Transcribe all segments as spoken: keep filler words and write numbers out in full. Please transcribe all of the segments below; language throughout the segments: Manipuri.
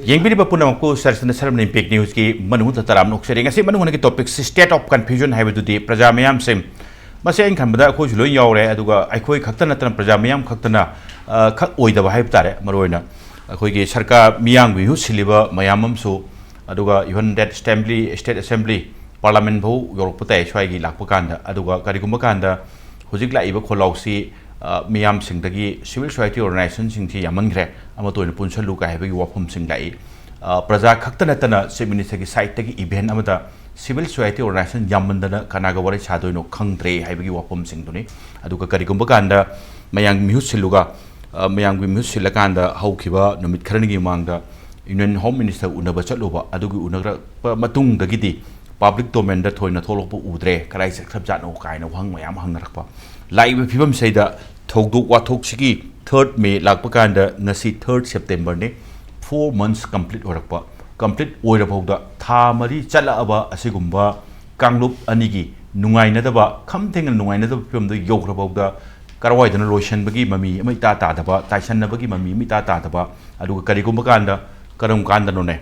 ꯌꯦꯡꯕꯤꯔꯤꯕ ꯄꯨꯝꯅꯃꯛꯄꯨ ꯁꯔꯁꯅ ꯁꯔꯝꯅ ꯏꯝꯄꯦꯛ ꯅ꯭ꯌꯨꯁꯀꯤ ꯃꯅꯨꯡꯗ ꯇꯔꯥꯝꯅ ꯑꯣꯛꯆꯔꯤ꯫ ꯉꯁꯤ ꯃꯅꯨꯡꯗ ꯇꯣꯄꯤꯛꯁꯤ State of Confusion ꯍꯥꯏꯕꯗꯨꯗꯤ ꯄ꯭ꯔꯖꯥ ꯃꯤꯌꯥꯝꯁꯤꯡ, ꯃꯁꯤ ꯑꯩꯅ ꯈꯟꯕꯗ ꯑꯩꯈꯣꯏꯁꯨ ꯂꯣꯏ ꯌꯥꯎꯔꯦ, ꯑꯗꯨꯒ ꯑꯩꯈꯣꯏ ꯈꯛꯇ ꯅꯠꯇꯅ ꯄ꯭ꯔꯖꯥ ꯃꯤꯌꯥꯝ ꯈꯛꯇꯅ, ꯑ, ꯈꯛ ꯑꯣꯏꯗꯕ ꯍꯥꯏꯕ ꯇꯥꯔꯦ꯫ ꯃꯔꯨꯑꯣꯏꯅ ꯑꯩꯈꯣꯏꯒꯤ ꯁꯔꯀꯥꯔ ꯃꯤꯌꯥꯝꯒꯤ ꯃꯤꯍꯨꯠ ꯁꯤꯜꯂꯤꯕ ꯃꯌꯥꯝ ꯑꯃꯁꯨ, ꯑꯗꯨꯒ even that assembly, state assembly, parliament ꯐꯥꯎ ꯌꯧꯔꯛꯄ ꯇꯥꯏ ꯁ꯭ꯋꯥꯏꯒꯤ ꯂꯥꯛꯄ ꯀꯥꯟꯗ꯫ ꯑꯗꯨꯒ ꯀꯔꯤꯒꯨꯝꯕ ꯀꯥꯟꯗ ꯍꯧꯖꯤꯛ ꯂꯥꯛꯏꯕ ꯈꯣꯜꯂꯥꯎꯁꯤ, ꯑ, ꯃꯤꯌꯥꯝꯁꯤꯡꯗꯒꯤ civil society organizationꯁꯤꯡꯁꯤ ꯌꯥꯝꯃꯟꯈ꯭ꯔꯦ, ꯑꯃꯠꯇ ꯑꯣꯏꯅ ꯄꯨꯟꯁꯜꯂꯨ ꯀꯥꯏ ꯍꯥꯏꯕꯒꯤ ꯋꯥꯐꯝꯁꯤꯡ ꯂꯥꯛꯏ꯫ ꯑ, ꯄ꯭ꯔꯖꯥ ꯈꯛꯇ ꯅꯠꯇꯅ Chief Ministerꯒꯤ sideꯇꯒꯤ event ꯑꯃꯗ civil society organization ꯌꯥꯝꯃꯟꯗꯅ ꯀꯅꯥꯒ ꯋꯥꯔꯤ ꯁꯥꯗꯣꯏꯅꯣ ꯈꯪꯗ꯭ꯔꯦ ꯍꯥꯏꯕꯒꯤ ꯋꯥꯐꯝꯁꯤꯡꯗꯨꯅꯤ꯫ ꯑꯗꯨꯒ ꯀꯔꯤꯒꯨꯝꯕ ꯀꯥꯟꯗ ꯃꯌꯥꯝꯒꯤ ꯃꯤꯍꯨꯠ ꯁꯤꯜꯂꯨꯒ, ꯑ, ꯃꯌꯥꯝꯒꯤ ꯃꯤꯍꯨꯠ ꯁꯤꯜꯂꯀꯥꯟꯗ ꯍꯧꯈꯤꯕ ꯅꯨꯃꯤꯠ ꯈꯔꯅꯤꯒꯤ ꯃꯃꯥꯡꯗ Union Home Minister ꯎꯅꯕ ꯆꯠꯂꯨꯕ, ꯑꯗꯨꯒꯤ ꯎꯅꯔꯛꯄ ꯃꯇꯨꯡꯗꯒꯤꯗꯤ public domainꯗ ꯊꯣꯏꯅ ꯊꯣꯛꯂꯛꯄ ꯎꯗ꯭ꯔꯦ, ꯀꯗꯥꯏ ꯆꯠꯈ꯭ꯔꯕꯖꯥꯠꯅꯣ ꯀꯥꯏꯅ ꯋꯥꯍꯪ ꯃꯌꯥꯝ ꯍꯪꯅꯔꯛꯄ꯫ ꯂꯥꯛꯏꯕ ꯐꯤꯕꯝꯁꯤꯗ ꯊꯧꯗꯣꯛ ꯋꯥꯊꯣꯛꯁꯤꯒꯤ third May ꯂꯥꯛꯄ ꯀꯥꯟꯗ ꯉꯁꯤ third Septemberꯅꯤ, four months complete ꯑꯣꯏꯔꯛꯄ꯫ Complete ꯑꯣꯏꯔꯐꯥꯎꯗ ꯊꯥ ꯃꯔꯤ ꯆꯠꯂꯛꯑꯕ ꯑꯁꯤꯒꯨꯝꯕ ꯀꯥꯡꯂꯨꯞ ꯑꯅꯤꯒꯤ ꯅꯨꯡꯉꯥꯏꯅꯗꯕ, ꯈꯝ ꯊꯦꯡꯅ ꯅꯨꯡꯉꯥꯏꯅꯗꯕ ꯐꯤꯕꯝꯗ ꯌꯧꯈ꯭ꯔꯐꯥꯎꯗ ꯀꯔꯋꯥꯏꯗꯅ ꯂꯣꯏꯁꯟꯕꯒꯤ ꯃꯃꯤ ꯑꯃ ꯏꯇꯥ ꯇꯥꯗꯕ, ꯇꯥꯏꯁꯟꯅꯕꯒꯤ ꯃꯃꯤ ꯑꯃ ꯏꯇꯥ ꯇꯥꯗꯕ, ꯑꯗꯨꯒ ꯀꯔꯤꯒꯨꯝꯕ ꯀꯥꯟꯗ ꯀꯔꯝ ꯀꯥꯟꯗꯅꯣꯅꯦ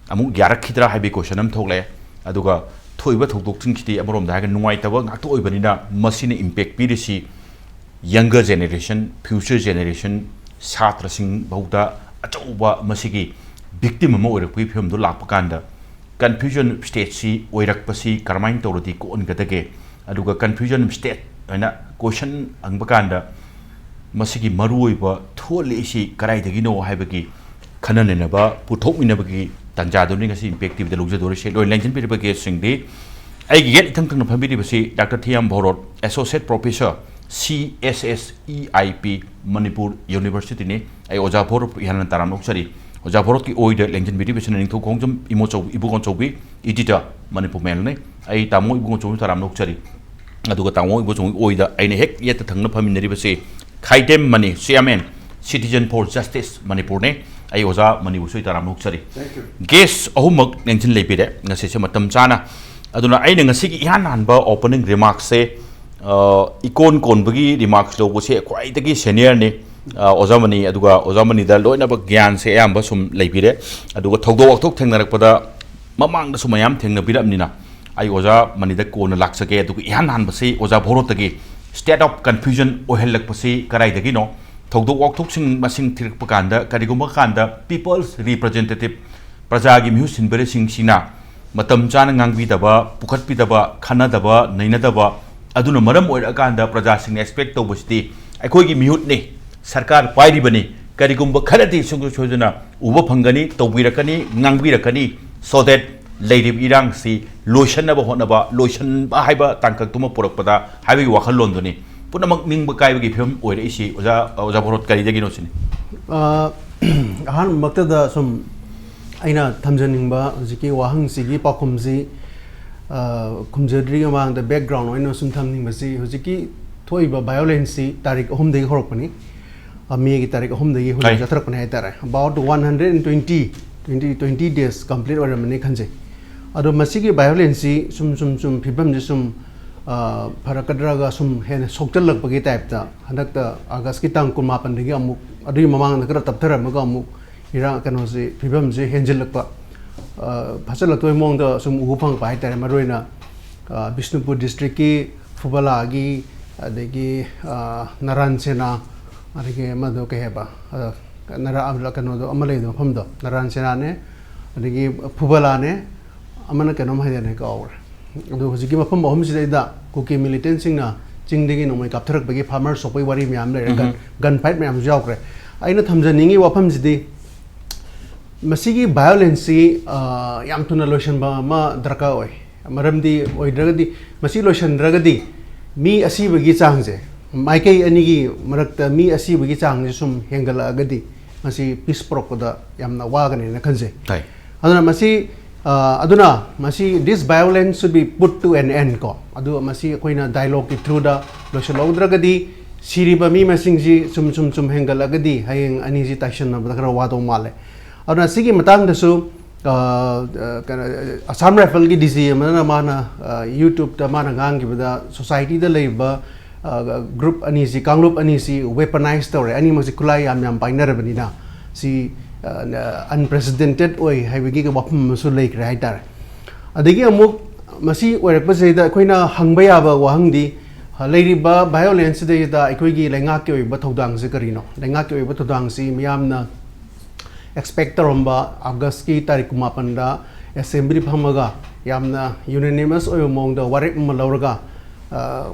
ꯑꯃꯨꯛ ꯌꯥꯔꯛꯈꯤꯗ꯭ꯔꯥ ꯍꯥꯏꯕꯒꯤ question ꯑꯃ ꯊꯣꯛꯂꯛꯑꯦ꯫ ꯑꯗꯨꯒ ꯊꯣꯛꯏꯕ ꯊꯧꯗꯣꯛꯁꯤꯡꯁꯤꯗꯤ ꯑꯃꯔꯣꯝꯗ ꯍꯥꯏꯔꯒ ꯅꯨꯡꯉꯥꯏꯇꯕ ꯉꯥꯛꯇ ꯑꯣꯏꯕꯅꯤꯅ ꯃꯁꯤꯅ impact ꯄꯤꯔꯤꯁꯤ younger generation, future generation, ꯁꯥꯇ꯭ꯔꯁꯤꯡ ꯐꯥꯎꯗ ꯑꯆꯧꯕ ꯃꯁꯤꯒꯤ victim ꯑꯃ ꯑꯣꯏꯔꯛꯄꯒꯤ ꯐꯤꯕꯝꯗꯣ ꯂꯥꯛꯄ ꯀꯥꯟꯗ confusion stateꯁꯤ ꯑꯣꯏꯔꯛꯄꯁꯤ ꯀꯔꯝꯍꯥꯏꯅ ꯇꯧꯔꯗꯤ ꯀꯣꯛꯍꯟꯒꯗꯒꯦ? ꯑꯗꯨꯒ confusion state ꯍꯥꯏꯅ question ꯍꯪꯕ ꯀꯥꯟꯗ ꯃꯁꯤꯒꯤ ꯃꯔꯨꯑꯣꯏꯕ ꯊꯣꯛꯍꯜꯂꯛꯏꯁꯤ ꯀꯗꯥꯏꯗꯒꯤꯅꯣ ꯍꯥꯏꯕꯒꯤ ꯈꯟꯅ ꯅꯩꯅꯕ ꯄꯨꯊꯣꯛꯃꯤꯟꯅꯕꯒꯤ ꯇꯥꯟꯖꯥꯗꯨꯅꯤ ꯉꯁꯤ impact TVꯗ ꯂꯧꯖꯗꯣꯔꯤꯁꯦ꯫ ꯂꯣꯏꯅ ꯂꯦꯡꯁꯤꯟꯕꯤꯔꯤꯕ guestꯁꯤꯡꯗꯤ ꯑꯩꯒꯤ ꯌꯦꯠ ꯏꯊꯪ ꯊꯪꯅ ꯐꯝꯕꯤꯔꯤꯕꯁꯤ Doctor Thiyam ꯚꯧꯔꯣꯠ, Associate Professor, C S S E I P, Manipur Universityꯅꯤ꯫ ꯑꯩ ꯑꯣꯖꯥ ꯚꯧꯔꯣꯠꯄꯨ ꯏꯍꯥꯟ ꯍꯥꯟꯅ ꯇꯔꯥꯝꯅ ꯑꯣꯛꯆꯔꯤ꯫ ꯑꯣꯖꯥ ꯚꯧꯔꯣꯠꯀꯤ ꯑꯣꯏꯗ ꯂꯦꯡꯁꯤꯟꯕꯤꯔꯤꯕꯁꯤꯅ ꯅꯤꯡꯊꯧ ꯈꯣꯡꯖꯝ ꯏꯕꯣꯆꯧ-, ꯏꯕꯨꯡꯉꯣꯆꯧꯕꯤ, editor, Manipur Mailꯅꯤ꯫ ꯑꯩ ꯇꯥꯃꯣ ꯏꯕꯨꯡꯉꯣꯆꯧꯕꯤ ꯇꯔꯥꯝꯅ ꯑꯣꯛꯆꯔꯤ꯫ ꯑꯗꯨꯒ ꯇꯥꯃꯣ ꯏꯕꯨꯡꯉꯣꯆꯧꯕꯤ ꯑꯣꯏꯗ ꯑꯩꯅ ꯍꯦꯛ ꯌꯦꯠꯇ ꯊꯪꯅ ꯐꯝꯃꯤꯟꯅꯔꯤꯕꯁꯤ ꯈꯥꯏꯗꯦꯝ ꯃꯅꯤ, Chairman, Citizen for Justice Manipurꯅꯤ꯫ ꯑꯩ ꯑꯣꯖꯥ ꯃꯅꯤꯕꯨꯁꯨ ꯑꯩ ꯇꯔꯥꯝꯅ ꯑꯣꯛꯆꯔꯤ꯫ Thank you. Guest ꯑꯍꯨꯝꯃꯛ ꯂꯦꯡꯁꯤꯟ ꯂꯩꯕꯤꯔꯦ ꯉꯁꯤꯁꯦ ꯃꯇꯝ ꯆꯥꯅ꯫ ꯑꯗꯨꯅ ꯑꯩꯅ ꯉꯁꯤꯒꯤ ꯏꯍꯥꯟ ꯍꯥꯟꯕ opening remarksꯁꯦ, ꯑ, ꯏꯀꯣꯟ ꯀꯣꯟꯕꯒꯤ remarks ꯂꯧꯕꯁꯦ ꯈ꯭ꯋꯥꯏꯗꯒꯤ seniorꯅꯤ꯫ ꯑ, ꯑꯣꯖꯥ ꯃꯅꯤ, ꯑꯗꯨꯒ ꯑꯣꯖꯥ ꯃꯅꯤꯗ ꯂꯣꯏꯅꯃꯛ ꯒ꯭ꯌꯥꯟꯁꯦ ꯑꯌꯥꯝꯕ ꯁꯨꯝ ꯂꯩꯕꯤꯔꯦ꯫ ꯑꯗꯨꯒ ꯊꯧꯗꯣꯛ ꯋꯥꯊꯣꯛ ꯊꯦꯡꯅꯔꯛꯄꯗ ꯃꯃꯥꯡꯗꯁꯨ ꯃꯌꯥꯝ ꯊꯦꯡꯅꯕꯤꯔꯕꯅꯤꯅ ꯑꯩ ꯑꯣꯖꯥ ꯃꯅꯤꯗ ꯀꯣꯟꯅ ꯂꯥꯛꯆꯒꯦ꯫ ꯑꯗꯨꯒ ꯏꯍꯥꯟ ꯍꯥꯟꯕꯁꯤ ꯑꯣꯖꯥ ꯚꯣꯔꯣꯠꯇꯒꯤ state of confusion ꯑꯣꯏꯍꯜꯂꯛꯄꯁꯤ ꯀꯗꯥꯏꯗꯒꯤꯅꯣ? ꯊꯧꯗꯣꯛ ꯋꯥꯊꯣꯛꯁꯤꯡ ꯃꯁꯤꯡ ꯊꯤꯔꯛꯄ ꯀꯥꯟꯗ, ꯀꯔꯤꯒꯨꯝꯕ ꯀꯥꯟꯗ people's representative, ꯄ꯭ꯔꯖꯥꯒꯤ ꯃꯤꯍꯨꯠ ꯁꯤꯟꯕꯤꯔꯁꯤꯡꯁꯤꯅ ꯃꯇꯝ ꯆꯥꯅ ꯉꯥꯡꯕꯤꯗꯕ, ꯄꯨꯈꯠꯄꯤꯗꯕ, ꯈꯟꯅꯗꯕ, ꯅꯩꯅꯗꯕ, ꯑꯗꯨꯅ ꯃꯔꯝ ꯑꯣꯏꯔꯛꯑꯀꯥꯟꯗ ꯄ꯭ꯔꯖꯥꯁꯤꯡꯅ expect ꯇꯧꯕꯁꯤꯗꯤ ꯑꯩꯈꯣꯏꯒꯤ ꯃꯤꯍꯨꯠꯅꯤ, ꯁꯔꯀꯥꯔ ꯄꯥꯏꯔꯤꯕꯅꯤ, ꯀꯔꯤꯒꯨꯝꯕ ꯈꯔꯗꯤ ꯁꯨꯡꯁꯣꯏ ꯁꯣꯏꯗꯅ ꯎꯕ ꯐꯪꯒꯅꯤ, ꯇꯧꯕꯤꯔꯛꯀꯅꯤ, ꯉꯥꯡꯕꯤꯔꯛꯀꯅꯤ, so that ꯂꯩꯔꯤꯕ ꯏꯔꯥꯡꯁꯤ ꯂꯣꯏꯁꯟꯅꯕ ꯍꯣꯠꯅꯕ, ꯂꯣꯏꯁꯟꯕ ꯍꯥꯏꯕ ꯇꯥꯡꯀꯛꯇꯨꯃ ꯄꯨꯔꯛꯄꯗ ꯍꯥꯏꯕꯒꯤ ꯋꯥꯈꯜꯂꯣꯟꯗꯨꯅꯤ꯫ ꯄꯨꯝꯅꯃꯛ ꯅꯤꯡꯕ ꯀꯥꯏꯕꯒꯤ ꯐꯤꯕꯝ ꯑꯣꯏꯔꯛꯏꯁꯤ ꯑꯣꯖꯥ, ꯑꯣꯖꯥ ꯚꯣꯔꯣꯠ ꯀꯔꯤꯗꯒꯤꯅꯣ ꯁꯤꯅꯤ꯫ ꯑ, ꯑꯍꯥꯟꯕꯃꯛꯇꯗ ꯁꯨꯝ ꯑꯩꯅ ꯊꯝꯖꯅꯤꯡꯕ ꯍꯧꯖꯤꯛꯀꯤ ꯋꯥꯍꯪꯁꯤꯒꯤ ꯄꯥꯎꯈꯨꯝꯁꯤ, ꯑ, ꯈꯨꯝꯖꯗ꯭ꯔꯤꯉꯩ ꯃꯃꯥꯡꯗ background ꯑꯣꯏꯅ ꯁꯨꯝ ꯊꯝꯅꯤꯡꯕꯁꯤ, ꯍꯧꯖꯤꯛꯀꯤ ꯊꯣꯛꯏꯕ violenceꯁꯤ ꯇꯥꯔꯤꯛ ꯑꯍꯨꯝꯗꯒꯤ ꯍꯧꯔꯛꯄꯅꯤ꯫ ꯑ, ꯃꯦꯒꯤ ꯇꯥꯔꯤꯛ ꯑꯍꯨꯝꯗꯒꯤ ꯍꯧꯖꯤꯛ ꯍꯣꯏ꯫ ꯆꯠꯊꯔꯛꯄꯅꯦ ꯍꯥꯏꯇꯥꯔꯦ꯫ About one hundred and twenty, twenty, twenty days complete ꯑꯣꯏꯔꯝꯃꯅꯤ ꯈꯟꯖꯩ꯫ ꯑꯗꯣ ꯃꯁꯤꯒꯤ violenceꯁꯤ ꯁꯨꯝ, ꯁꯨꯝ, ꯁꯨꯝ ꯐꯤꯕꯝꯁꯤ ꯁꯨꯝ, ꯑ, ꯐꯔꯛꯀꯗ꯭ꯔꯒ ꯁꯨꯝ ꯍꯦꯟꯅ ꯁꯣꯛꯆꯜꯂꯛꯄꯒꯤ typeꯇ ꯍꯟꯗꯛꯇ Augustꯀꯤ ꯇꯥꯡ ꯀꯨꯟꯃꯥꯄꯟꯗꯒꯤ ꯑꯃꯨꯛ, ꯑꯗꯨꯒꯤ ꯃꯃꯥꯡꯗ ꯈꯔ ꯇꯞꯊꯔꯝꯃꯒ ꯑꯃꯨꯛ ꯏꯔꯥꯡ, ꯀꯩꯅꯣꯁꯤ, ꯐꯤꯕꯝꯁꯤ ꯍꯦꯟꯖꯤꯜꯂꯛꯄ, ꯑ, ꯐꯠꯆꯜꯂꯛꯇꯕꯒꯤ ꯃꯑꯣꯡꯗ ꯁꯨꯝ ꯎꯕ ꯐꯪꯉꯛꯄ ꯍꯥꯏꯇꯥꯔꯦ꯫ ꯃꯔꯨꯑꯣꯏꯅ, ꯑ, ꯕꯤꯁꯅꯨꯄꯨꯔ districtꯀꯤ ꯐꯨꯕꯂꯥꯒꯤ, ꯑꯗꯒꯤ, ꯑ, ꯅꯔꯥꯟ ꯁꯦꯅꯥ, ꯑꯗꯒꯤ ꯑꯃꯗꯣ ꯀꯩ ꯍꯥꯏꯕ, ꯑ, ꯅꯔꯥ-, ꯀꯩꯅꯣꯗꯣ ꯑꯃ ꯂꯩꯕꯗꯣ, ꯃꯐꯝꯗꯣ, ꯅꯔꯥꯟ ꯁꯦꯅꯥꯅꯦ, ꯑꯗꯒꯤ ꯐꯨꯕꯂꯥꯅꯦ, ꯑꯃꯅ ꯀꯩꯅꯣꯝ ꯍꯥꯏꯗꯅꯦ, ꯀꯥꯎꯈ꯭ꯔꯦ꯫ ꯑꯗꯣ ꯍꯧꯖꯤꯛꯀꯤ ꯃꯐꯝ ꯑꯍꯨꯝꯁꯤꯗꯩꯗ ꯀꯨꯀꯤ militantꯁꯤꯡꯅ ꯆꯤꯡꯗꯒꯤ ꯅꯣꯡꯃꯩ ꯀꯥꯞꯊꯔꯛꯄꯒꯤ farmer ꯁꯣꯛꯄꯒꯤ ꯋꯥꯔꯤ ꯃꯌꯥꯝ ꯂꯩꯔꯦ, gun, ꯎꯝꯍꯨꯝ꯫ Gun fight ꯃꯌꯥꯝꯁꯨ ꯌꯥꯎꯈ꯭ꯔꯦ꯫ ꯑꯩꯅ ꯊꯝꯖꯅꯤꯡꯉꯤ ꯋꯥꯐꯝꯁꯤꯗꯤ, ꯃꯁꯤꯒꯤ violenceꯁꯤ, ꯑ, ꯌꯥꯝ ꯊꯨꯅ ꯂꯣꯏꯁꯤꯟꯕ ꯑꯃ ꯗꯔꯀꯥꯔ ꯑꯣꯏ꯫ ꯃꯔꯝꯗꯤ ꯑꯣꯏꯗ꯭ꯔꯒꯗꯤ, ꯃꯁꯤ ꯂꯣꯏꯁꯤꯟꯗ꯭ꯔꯒꯗꯤ ꯃꯤ ꯑꯁꯤꯕꯒꯤ ꯆꯥꯡꯁꯦ, ꯃꯥꯏꯀꯩ ꯑꯅꯤꯒꯤ ꯃꯔꯛꯇ ꯃꯤ ꯑꯁꯤꯕꯒꯤ ꯆꯥꯡꯁꯦ ꯁꯨꯝ ꯍꯦꯟꯒꯠꯂꯛꯑꯒꯗꯤ ꯃꯁꯤ peace ꯄꯨꯔꯛꯄꯗ ꯌꯥꯝꯅ ꯋꯥꯒꯅꯦꯅ ꯈꯟꯖꯩ꯫ ꯇꯥꯏ꯫ ꯑꯗꯨꯅ ꯃꯁꯤ, ꯑ, ꯑꯗꯨꯅ ꯃꯁꯤ, this violence should be put to an end ꯀꯣ꯫ ꯑꯗꯨ ꯃꯁꯤ ꯑꯩꯈꯣꯏꯅ dialogueꯀꯤ throughꯗ ꯂꯣꯏꯁꯤꯜꯍꯧꯗ꯭ꯔꯒꯗꯤ ꯁꯤꯔꯤꯕ ꯃꯤ ꯃꯁꯤꯡꯁꯤ ꯁꯨꯝ, ꯁꯨꯝ, ꯁꯨꯝ ꯍꯦꯟꯒꯠꯂꯒꯗꯤ ꯍꯌꯦꯡ ꯑꯅꯤꯁꯤ ꯇꯥꯏꯁꯟꯅꯕꯗ ꯈꯔ ꯋꯥꯗꯧ ꯃꯥꯜꯂꯦ꯫ ꯑꯗꯨꯅ ꯁꯤꯒꯤ ꯃꯇꯥꯡꯗꯁꯨ, ꯑ, ꯑ, ꯀꯩꯅꯣ, Assam Riflesꯀꯤ D G ꯑꯃꯅ ꯃꯥꯅ, ꯑ, YouTubeꯇ ꯃꯥꯅ ꯉꯥꯡꯈꯤꯕꯗ societyꯗ ꯂꯩꯔꯤꯕ ꯒ꯭ꯔꯨꯞ ꯑꯅꯤꯁꯤ, ꯀꯥꯡꯂꯨꯞ ꯑꯅꯤꯁꯤ ꯋꯦꯄꯅꯥꯏꯁ ꯇꯧꯔꯦ, ꯑꯅꯤꯃꯛꯁꯤ ꯈꯨꯠꯂꯥꯏ ꯌꯥꯝ ꯌꯥꯝ ꯄꯥꯏꯅꯔꯕꯅꯤꯅ ꯁꯤ ꯑꯟꯄ꯭ꯔꯦꯁꯤꯗꯦꯟꯇꯦꯠ ꯑꯣꯏ ꯍꯥꯏꯕꯒꯤ ꯋꯥꯐꯝ ꯑꯃꯁꯨ ꯂꯩꯈ꯭ꯔꯦ ꯍꯥꯏꯇꯥꯔꯦ꯫ ꯑꯗꯒꯤ ꯑꯃꯨꯛ ꯃꯁꯤ ꯑꯣꯏꯔꯛꯄꯁꯤꯗꯩꯗ ꯑꯩꯈꯣꯏꯅ ꯍꯪꯕ ꯌꯥꯕ ꯋꯥꯍꯪꯗꯤ, ꯂꯩꯔꯤꯕ ꯚꯥꯏꯑꯣꯂꯦꯟꯁꯁꯤꯗꯩꯗ ꯑꯩꯈꯣꯏꯒꯤ ꯂꯩꯉꯥꯛꯀꯤ ꯑꯣꯏꯕ ꯊꯧꯗꯥꯡꯁꯤ ꯀꯔꯤꯅꯣ? ꯂꯩꯉꯥꯛꯀꯤ ꯑꯣꯏꯕ ꯊꯧꯗꯥꯡꯁꯤ ꯃꯤꯌꯥꯝꯅ ꯑꯦꯛꯁꯄꯦꯛ ꯇꯧꯔꯝꯕ ꯑꯥꯒꯁꯀꯤ ꯇꯥꯔꯤꯛ ꯀꯨꯟꯃꯥꯄꯟꯗ ꯑꯦꯁꯦꯝꯕ꯭ꯂꯤ ꯐꯝꯃꯒ ꯌꯥꯝꯅ ꯌꯨꯅꯦꯅꯤꯃꯁ ꯑꯣꯏꯕ ꯃꯑꯣꯡꯗ ꯋꯥꯔꯦꯞ ꯑꯃ ꯂꯧꯔꯒ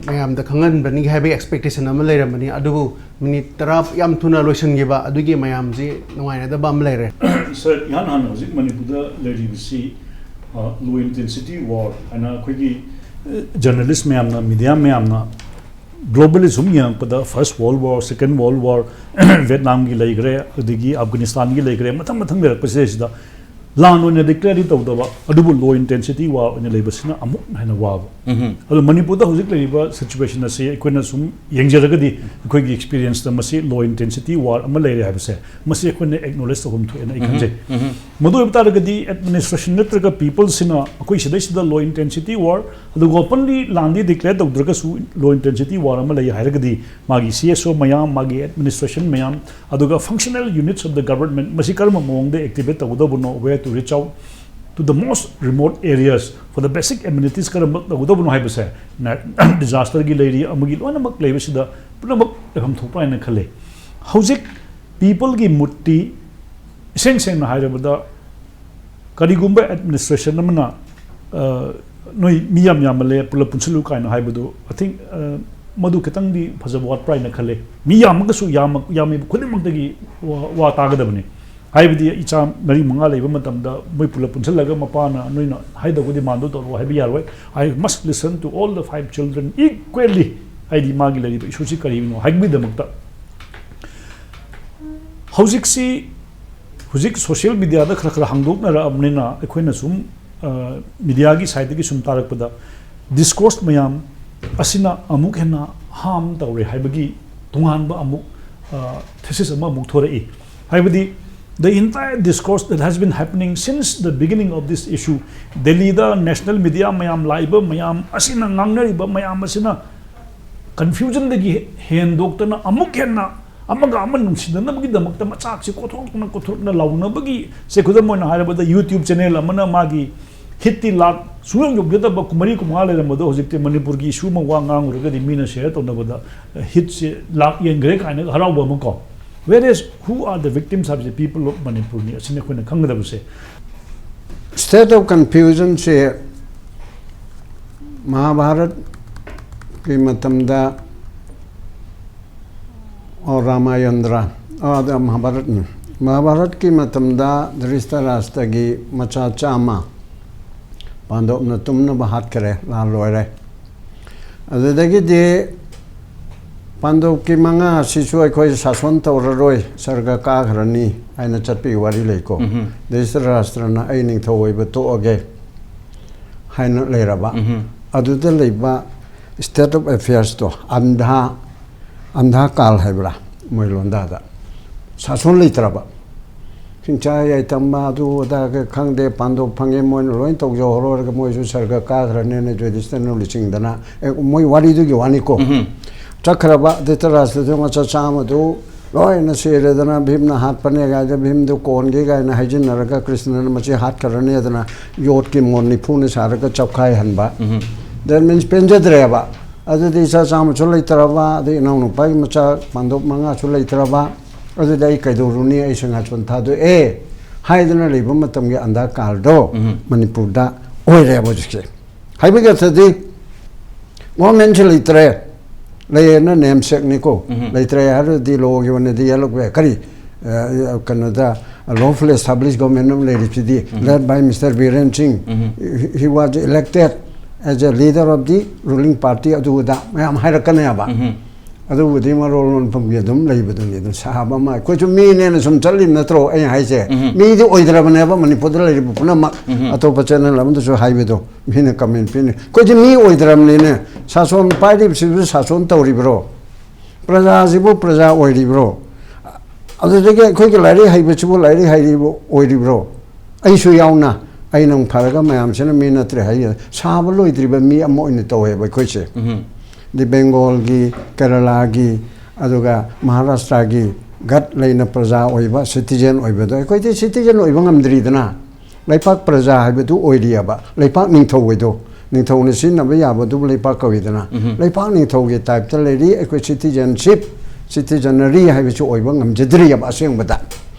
ꯃꯌꯥꯝꯗ ꯈꯪꯍꯟꯕꯅꯤ ꯍꯥꯏꯕꯒꯤ ꯑꯦꯛꯁꯄꯦꯛꯇꯦꯁꯟ ꯑꯃ ꯂꯩꯔꯝꯕꯅꯤ꯫ ꯑꯗꯨꯕꯨ ꯃꯤꯅꯤꯠ ꯇꯔꯥ ꯌꯥꯝ ꯊꯨꯅ ꯂꯣꯏꯁꯤꯟꯈꯤꯕ ꯑꯗꯨꯒꯤ ꯃꯌꯥꯝꯁꯤ ꯅꯨꯡꯉꯥꯏꯅꯗꯕ ꯑꯃ ꯂꯩꯔꯦ꯫ ꯁꯥꯔ, ꯏꯍꯥꯟ ꯍꯥꯟꯅ ꯍꯧꯖꯤꯛ ꯃꯅꯤꯄꯨꯔꯗ ꯂꯩꯔꯤꯕꯁꯤ ꯂꯣ ꯏꯟꯇꯦꯟꯁꯤꯇꯤ ꯋꯥꯔ ꯍꯥꯏꯅ ꯑꯩꯈꯣꯏꯒꯤ ꯖꯔꯅꯦꯂꯤꯁ ꯃꯌꯥꯝꯅ, ꯃꯤꯗꯤꯌꯥ ꯃꯌꯥꯝꯅ ꯒ꯭ꯂꯣꯕꯦꯜꯂꯤ ꯁꯨꯝ ꯌꯦꯡꯉꯛꯄꯗ ꯐꯥꯔꯁ ꯋꯥꯔꯜ ꯋꯥꯔ, ꯁꯦꯀꯦꯟ ꯋꯥꯔꯜ ꯋꯥꯔ, ꯚꯦꯠꯅꯥꯝꯒꯤ ꯂꯩꯈ꯭ꯔꯦ, ꯑꯗꯒꯤ ꯑꯐꯒꯥꯅꯤꯁꯇꯥꯟꯒꯤ ꯂꯩꯈ꯭ꯔꯦ, ꯃꯊꯪ ꯃꯊꯪ ꯂꯩꯔꯛꯄꯁꯤꯗꯩꯁꯤꯗ ꯂꯥꯟ ꯑꯣꯏꯅ ꯗꯤꯀ꯭ꯂꯦꯌꯔꯗꯤ ꯇꯧꯗꯕ, ꯑꯗꯨꯕꯨ ꯂꯣ ꯏꯟꯇꯦꯟꯁꯤꯇꯤ ꯋꯥꯔ ꯑꯣꯏꯅ ꯂꯩꯕꯁꯤꯅ ꯑꯃꯨꯛ ꯍꯦꯟꯅ ꯋꯥꯕ꯫ ꯑꯗꯣ ꯃꯅꯤꯄꯨꯔꯗ ꯍꯧꯖꯤꯛ ꯂꯩꯔꯤꯕ ꯁꯤꯆꯨꯋꯦꯁꯟ ꯑꯁꯤ ꯑꯩꯈꯣꯏꯅ ꯁꯨꯝ ꯌꯦꯡꯖꯔꯒꯗꯤ, ꯑꯩꯈꯣꯏꯒꯤ ꯑꯦꯛꯁꯄꯤꯔꯤꯌꯦꯟꯁꯇ ꯃꯁꯤ ꯂꯣ ꯏꯟꯇꯦꯟꯁꯤꯇꯤ ꯋꯥꯔ ꯑꯃ ꯂꯩꯔꯦ ꯍꯥꯏꯕꯁꯦ, ꯃꯁꯤ ꯑꯩꯈꯣꯏꯅ ꯑꯦꯛꯅꯣꯂꯦꯖ ꯇꯧꯐꯝ ꯊꯣꯛꯑꯦꯅ ꯑꯩ ꯈꯟꯖꯩ꯫ ꯃꯗꯨ ꯑꯣꯏꯕ ꯇꯥꯔꯒꯗꯤ, ꯑꯦꯗꯃꯤꯅꯤꯁꯇ꯭ꯔꯦꯁꯟ ꯅꯠꯇ꯭ꯔꯒ ꯄꯤꯄꯜꯁꯤꯅ ꯑꯩꯈꯣꯏ ꯁꯤꯗꯩꯁꯤꯗ ꯂꯣ ꯏꯟꯇꯦꯟꯁꯤꯇꯤ ꯋꯥꯔ, ꯑꯗꯨꯒ ꯑꯣꯄꯟꯂꯤ ꯂꯥꯟꯗꯤ ꯗꯤꯀ꯭ꯂꯦꯌꯔ ꯇꯧꯗ꯭ꯔꯒꯁꯨ ꯂꯣ ꯏꯟꯇꯦꯟꯁꯤꯇꯤ ꯋꯥꯔ ꯑꯃ ꯂꯩ ꯍꯥꯏꯔꯒꯗꯤ, ꯃꯥꯒꯤ ꯁꯤ ꯑꯦꯁ ꯑꯣ ꯃꯌꯥꯝ, ꯃꯥꯒꯤ ꯑꯦꯗꯃꯤꯅꯤꯁꯇ꯭ꯔꯦꯁꯟ ꯃꯌꯥꯝ, ꯑꯗꯨꯒ functional units of the government ꯃꯁꯤ ꯀꯔꯝꯕ ꯃꯑꯣꯡꯗ activate ꯇꯧꯒꯗꯧꯕꯅꯣ, where to reach out to the most remote areas for the basic amenities ꯀꯔꯝꯕ ꯇꯧꯒꯗꯧꯕꯅꯣ ꯍꯥꯏꯕꯁꯦ, ꯗꯤꯖꯥꯁꯇꯔꯒꯤ ꯂꯩꯔꯤ, ꯑꯃꯒꯤ ꯂꯣꯏꯅꯃꯛ ꯂꯩꯕꯁꯤꯗ ꯄꯨꯝꯅꯃꯛ ꯂꯩꯐꯝ ꯊꯣꯛꯄ꯭ꯔꯥ ꯍꯥꯏꯅ ꯈꯜꯂꯤ꯫ ꯍꯧꯖꯤꯛ ꯄꯤꯄꯜꯒꯤ ꯃꯨꯠꯇꯤ, ꯏꯁꯦꯡ ꯁꯦꯡꯅ ꯍꯥꯏꯔꯕꯗ, ꯀꯔꯤꯒꯨꯝꯕ ꯑꯦꯗꯃꯤꯅꯤꯁꯇ꯭ꯔꯦꯁꯟ ꯑꯃꯅ, ꯑ, "ꯅꯣꯏ ꯃꯤ ꯌꯥꯝ ꯌꯥꯝꯃꯜꯂꯦ, ꯄꯨꯂꯞ ꯄꯨꯟꯁꯤꯜꯂꯨ" ꯀꯥꯏꯅ ꯍꯥꯏꯕꯗꯨ, I think, ꯑ, ꯃꯗꯨ ꯈꯤꯇꯪꯗꯤ ꯐꯖꯕ ꯋꯥꯠꯄ꯭ꯔꯥ ꯍꯥꯏꯅ ꯈꯜꯂꯦ꯫ ꯃꯤ ꯌꯥꯝꯃꯒꯁꯨ, ꯌꯥꯝꯃ-, ꯌꯥꯝꯃꯤꯕ ꯈꯨꯗꯤꯡꯃꯛꯇꯒꯤ ꯋꯥ, ꯋꯥ ꯇꯥꯒꯗꯕꯅꯤ꯫ ꯍꯥꯏꯕꯗꯤ, ꯏꯆꯥ ꯃꯔꯤ ꯃꯉꯥ ꯂꯩꯕ ꯃꯇꯝꯗ, ꯃꯣꯏ ꯄꯨꯂꯞ ꯄꯨꯟꯁꯤꯜꯂꯒ ꯃꯄꯥꯅ "ꯅꯣꯏꯅ ꯍꯥꯏꯗꯧꯕ ꯗꯤꯃꯥꯟꯗꯨ ꯇꯧꯔꯛꯑꯣ" ꯍꯥꯏꯕ ꯌꯥꯔꯣꯏ꯫ "I must listen to all the five children equally", ꯍꯥꯏꯗꯤ ꯃꯥꯒꯤ ꯂꯩꯔꯤꯕ ꯏꯁꯨꯁꯤ ꯀꯔꯤꯅꯣ ꯍꯥꯏꯕꯒꯤꯗꯃꯛꯇ꯫ ꯍꯧꯖꯤꯛꯁꯤ, ꯍꯧꯖꯤꯛ ꯁꯣꯁꯤꯌꯦꯜ ꯃꯤꯗꯤꯌꯥꯗ ꯈꯔ ꯈꯔ ꯍꯥꯡꯗꯣꯛꯅꯔꯛꯑꯕꯅꯤꯅ, ꯑꯩꯈꯣꯏꯅ ꯁꯨꯝ, ꯑ, ꯃꯤꯗꯤꯌꯥꯒꯤ ꯁꯥꯏꯠꯇꯒꯤ ꯁꯨꯝ ꯇꯥꯔꯛꯄꯗ, ꯗꯤꯁꯀꯣꯔꯁ ꯃꯌꯥꯝ ꯑꯁꯤꯅ ꯑꯃꯨꯛ ꯍꯦꯟꯅ ꯍꯥꯔꯝ ꯇꯧꯔꯦ ꯍꯥꯏꯕꯒꯤ ꯇꯣꯉꯥꯟꯕ ꯑꯃꯨꯛ, ꯑ, ꯊꯤꯁꯤꯁ ꯑꯃ ꯑꯃꯨꯛ ꯊꯣꯔꯛꯏ꯫ ꯍꯥꯏꯕꯗꯤ, the entire discourse that has been happening since the beginning of this issue, ꯗꯦꯜꯂꯤꯗ ꯅꯦꯁꯅꯦꯜ ꯃꯤꯗꯤꯌꯥ ꯃꯌꯥꯝ ꯂꯥꯛꯏꯕ ꯃꯌꯥꯝ ꯑꯁꯤꯅ ꯉꯥꯡꯅꯔꯤꯕ ꯃꯌꯥꯝ ꯑꯁꯤꯅ ꯀꯟꯐ꯭ꯌꯨꯖꯟꯗꯒꯤ ꯍꯦꯟꯗꯣꯛꯇꯅ ꯑꯃꯨꯛ ꯍꯦꯟꯅ ꯑꯃꯒ ꯑꯃ ꯅꯨꯡꯁꯤꯅꯅꯕꯒꯤꯗꯃꯛꯇ ꯃꯆꯥꯛꯁꯦ ꯀꯣꯊꯣꯛꯇꯅ ꯀꯣꯊꯣꯛꯇꯅ ꯂꯥꯎꯅꯕꯒꯤ, ꯁꯦ, ꯈꯨꯗꯝ ꯑꯣꯏꯅ ꯍꯥꯏꯔꯕꯗ, YouTube ꯆꯦꯅꯦꯜ ꯑꯃꯅ ꯃꯥꯒꯤ ꯍꯤꯠꯇꯤ ꯂꯥꯛ ꯁꯨꯡꯌꯧ ꯌꯧꯖꯗꯕ ꯀꯨꯟꯃꯔꯤ ꯀꯨꯟꯃꯉꯥ ꯂꯩꯔꯝꯕꯗꯣ, ꯍꯧꯖꯤꯛꯇꯤ ꯃꯅꯤꯄꯨꯔꯒꯤ ꯏꯁꯨ ꯑꯃ ꯋꯥ ꯉꯥꯡꯉꯨꯔꯒꯗꯤ ꯃꯤꯅ ꯁꯤꯌꯔ ꯇꯧꯅꯕꯗ ꯍꯤꯠꯁꯦ ꯂꯥꯛ ꯌꯦꯟꯈ꯭ꯔꯦ ꯀꯥꯏꯅꯒ ꯍꯔꯥꯎꯕ ꯑꯃ ꯀꯣ꯫ Whereas, who are the victims ꯍꯥꯏꯕꯁꯦ, people of ꯃꯅꯤꯄꯨꯔꯅꯤ꯫ ꯑꯁꯤꯅꯤ ꯑꯩꯈꯣꯏꯅ ꯈꯪꯒꯗꯕꯁꯦ꯫ State of confusionꯁꯦ ꯃꯍꯥꯚꯥꯔꯠꯀꯤ ꯃꯇꯝꯗ, ꯑꯣ, ꯔꯥꯃꯥꯌꯟꯗ꯭ꯔ, ꯑꯣ, ꯑꯗ ꯃꯍꯥꯚꯥꯔꯠꯅꯤ꯫ ꯃꯍꯥꯚꯥꯔꯠꯀꯤ ꯃꯇꯝꯗ ꯙ꯭ꯔꯤꯁꯇꯔꯥꯁꯇꯒꯤ ꯃꯆꯥ ꯆꯥꯝꯃ ꯄꯥꯟꯗꯣꯞꯅ ꯇꯨꯝꯅꯕ ꯍꯥꯠꯈꯔꯦ, ꯂꯥꯟ ꯂꯣꯏꯔꯦ꯫ ꯑꯗꯨꯗꯒꯤꯗꯤ ꯄꯥꯟꯗꯣꯞꯀꯤ ꯃꯉꯥ ꯑꯁꯤꯁꯨ ꯑꯩꯈꯣꯏ ꯁꯥꯁꯣꯟ ꯇꯧꯔꯔꯣꯏ, ꯁꯔꯒ ꯀꯥꯈ꯭ꯔꯅꯤ ꯍꯥꯏꯅ ꯆꯠꯄꯒꯤ ꯋꯥꯔꯤ ꯂꯩꯀꯣ꯫ ꯙ꯭ꯔꯤꯇꯔꯥꯁꯇ꯭ꯔꯅ "ꯑꯩ ꯅꯤꯡꯊꯧ ꯑꯣꯏꯕ ꯇꯣꯛꯑꯒꯦ" ꯍꯥꯏꯅ ꯂꯩꯔꯕ꯫ ꯑꯗꯨꯗ ꯂꯩꯕ state of affairsꯇꯣ, ꯑꯟꯙꯥ, ꯑꯟꯙꯥ ꯀꯥꯜ ꯍꯥꯏꯕ꯭ꯔꯥ ꯃꯣꯏ ꯂꯣꯟꯗꯥꯗ, ꯁꯥꯁꯣꯟ ꯂꯩꯇ꯭ꯔꯕ꯫ ꯆꯤꯡꯆꯥ ꯌꯥꯏꯇꯝꯕ ꯑꯗꯨ ꯑꯗꯥ ꯈꯪꯗꯦ, ꯄꯥꯟꯗꯣꯞ ꯐꯪꯉꯦ, ꯃꯣꯏꯅ ꯂꯣꯏ ꯇꯧꯖꯍꯧꯔꯣ ꯍꯥꯏꯔꯒ ꯃꯣꯏꯁꯨ ꯁꯔꯒ ꯀꯥꯈ꯭ꯔꯅꯦꯅ ꯌꯨꯙꯤꯁꯇꯤꯔꯅ ꯂꯨꯆꯤꯡꯗꯅ, ꯑꯦ, ꯃꯣꯏ ꯋꯥꯔꯤꯗꯨꯒꯤ ꯋꯥꯅꯤꯀꯣ꯫ ꯆꯠꯈ꯭ꯔꯕ ꯙ꯭ꯔꯤꯇꯔꯥꯁꯇ꯭ꯔꯗꯨ ꯃꯆꯥ ꯆꯥꯝꯃꯗꯨ ꯂꯣꯏꯅ ꯁꯤꯔꯦꯗꯅ, ꯚꯤꯝꯅ ꯍꯥꯠꯄꯅꯦ ꯀꯥꯏꯗ, ꯚꯤꯝꯗꯨ ꯀꯣꯟꯒꯦ ꯀꯥꯏꯅ ꯍꯥꯏꯖꯤꯟꯅꯔꯒ ꯀ꯭ꯔꯤꯁꯅꯅ ꯃꯁꯤ ꯍꯥꯠꯈ꯭ꯔꯅꯤ ꯑꯗꯨꯅ ꯌꯣꯠꯀꯤ ꯃꯣꯟ ꯅꯤꯐꯨꯅ ꯁꯥꯔꯒ ꯆꯞꯈꯥꯏꯍꯟꯕ꯫ That means ꯄꯦꯟꯖꯗ꯭ꯔꯦꯕ꯫ ꯑꯗꯨꯗꯤ ꯏꯆꯥ ꯆꯥꯝꯃꯁꯨ ꯂꯩꯇ꯭ꯔꯕ, ꯑꯗꯩ ꯏꯅꯥꯎꯅꯨꯄꯥꯒꯤ ꯃꯆꯥ ꯄꯥꯟꯗꯣꯞ ꯃꯉꯥꯁꯨ ꯂꯩꯇ꯭ꯔꯕ, ꯑꯗꯨꯗꯤ ꯑꯩ ꯀꯩꯗꯧꯔꯨꯅꯤ, ꯑꯩ ꯁꯤꯡꯍꯥꯁꯣꯟ ꯊꯥꯗꯣꯛꯑꯦ ꯍꯥꯏꯗꯅ ꯂꯩꯕ ꯃꯇꯝꯒꯤ ꯑꯟꯙꯥ ꯀꯥꯜꯗꯣ ꯃꯅꯤꯄꯨꯔꯗ ꯑꯣꯏꯔꯦꯕ ꯍꯧꯖꯤꯛꯁꯦ꯫ ꯍꯥꯏꯕꯒꯤ ꯑꯔꯊꯗꯤ ꯒꯣꯔꯃꯦꯟꯁꯤ ꯂꯩꯇ꯭ꯔꯦ, ꯂꯩꯌꯦꯅ ꯅꯦꯝꯁꯦꯛꯅꯤꯀꯣ꯫ ꯂꯩꯇ꯭ꯔꯦ ꯍꯥꯏꯔꯗꯤ ꯂꯣꯒꯤ ꯑꯣꯏꯅꯗꯤ ꯌꯥꯂꯛꯄ ꯌꯥꯏ꯫ ꯀꯔꯤ, ꯑ, ꯀꯩꯅꯣꯗ, lawful established government ꯑꯃ ꯂꯩꯔꯤꯁꯤꯗꯤ, led by Mister Biren Singh, he, he was elected as a leader of the ruling party, ꯑꯗꯨꯗ ꯃꯌꯥꯝ ꯍꯥꯏꯔꯛꯀꯅꯦꯕ꯫ ꯑꯗꯨꯕꯨꯗꯤ ꯃꯔꯣꯜ ꯂꯣꯟꯐꯝꯒꯤ ꯑꯗꯨꯝ ꯂꯩꯕꯗꯨꯅꯤ꯫ ꯑꯗꯨꯝ ꯁꯥꯕ ꯑꯃ, ꯑꯩꯈꯣꯏꯁꯨ ꯃꯤꯅꯦꯅ ꯁꯨꯝ ꯆꯠꯂꯤꯕ ꯅꯠꯇ꯭ꯔꯣ? ꯑꯩꯅ ꯍꯥꯏꯁꯦ, ꯃꯤꯗꯤ ꯑꯣꯏꯗ꯭ꯔꯕꯅꯦꯕ ꯃꯅꯤꯄꯨꯔꯗ ꯂꯩꯔꯤꯕ ꯄꯨꯝꯅꯃꯛ꯫ ꯑꯇꯣꯞꯄ ꯆꯦꯅꯦꯜ ꯑꯃꯗꯁꯨ ꯍꯥꯏꯕꯗꯣ, ꯃꯤꯅ ꯀꯃꯦꯟ ꯄꯤꯅꯤ꯫ ꯑꯩꯈꯣꯏꯁꯦ ꯃꯤ ꯑꯣꯏꯗ꯭ꯔꯕꯅꯤꯅꯦ꯫ ꯁꯥꯁꯣꯟ ꯄꯥꯏꯔꯤꯕꯁꯤꯕꯨ ꯁꯥꯁꯣꯟ ꯇꯧꯔꯤꯕ꯭ꯔꯣ? ꯄ꯭ꯔꯖꯥꯁꯤꯕꯨ ꯄ꯭ꯔꯖꯥ ꯑꯣꯏꯔꯤꯕ꯭ꯔꯣ? ꯑꯗꯨꯗꯒꯤ ꯑꯩꯈꯣꯏꯒꯤ ꯂꯥꯏꯔꯤꯛ ꯍꯩꯕꯁꯤꯕꯨ ꯂꯥꯏꯔꯤꯛ ꯍꯩꯔꯤꯕ ꯑꯣꯏꯔꯤꯕ꯭ꯔꯣ? ꯑꯩꯁꯨ ꯌꯥꯎꯅ, ꯑꯩꯅ ꯑꯃꯨꯛ ꯐꯔꯒ ꯃꯌꯥꯝꯁꯤꯅ ꯃꯤ ꯅꯠꯇ꯭ꯔꯦ ꯍꯥꯏ, ꯁꯥꯕ ꯂꯣꯏꯗ꯭ꯔꯤꯕ ꯃꯤ ꯑꯃ ꯑꯣꯏꯅ ꯇꯧꯋꯦꯕ ꯑꯩꯈꯣꯏꯁꯦ꯫ ꯕꯦꯡꯒꯣꯜꯒꯤ, ꯀꯦꯔꯂꯥꯒꯤ, ꯑꯗꯨꯒ ꯃꯍꯥꯔꯥꯁꯇ꯭ꯔꯥꯒꯤ ꯒꯠ ꯂꯩꯅ ꯄ꯭ꯔꯖꯥ ꯑꯣꯏꯕ, ꯁꯤꯇꯤꯖꯦꯟ ꯑꯣꯏꯕꯗꯣ ꯑꯩꯈꯣꯏꯗꯤ ꯁꯤꯇꯤꯖꯦꯟ ꯑꯣꯏꯕ ꯉꯝꯗ꯭ꯔꯤꯗꯅ꯫ ꯂꯩꯄꯥꯛ ꯄ꯭ꯔꯖꯥ ꯍꯥꯏꯕꯗꯨ ꯑꯣꯏꯔꯤꯑꯕ, ꯂꯩꯄꯥꯛ ꯅꯤꯡꯊꯧ ꯑꯣꯏꯗꯣ, ꯅꯤꯡꯊꯧꯅ ꯁꯤꯖꯤꯟꯅꯕ ꯌꯥꯕꯗꯨꯕꯨ ꯂꯩꯄꯥꯛ ꯀꯧꯏꯗꯅ꯫ ꯂꯩꯄꯥꯛ ꯅꯤꯡꯊꯧꯒꯤ ꯇꯥꯏꯞꯇ ꯂꯩꯔꯤ, ꯑꯩꯈꯣꯏ ꯁꯤꯇꯤꯖꯦꯟꯁꯤꯞ, ꯁꯤꯇꯤꯖꯅꯔꯤ ꯍꯥꯏꯕꯁꯤ ꯑꯣꯏꯕ ꯉꯝꯖꯗ꯭ꯔꯤꯑꯕ ꯑꯁꯦꯡꯕꯗ꯫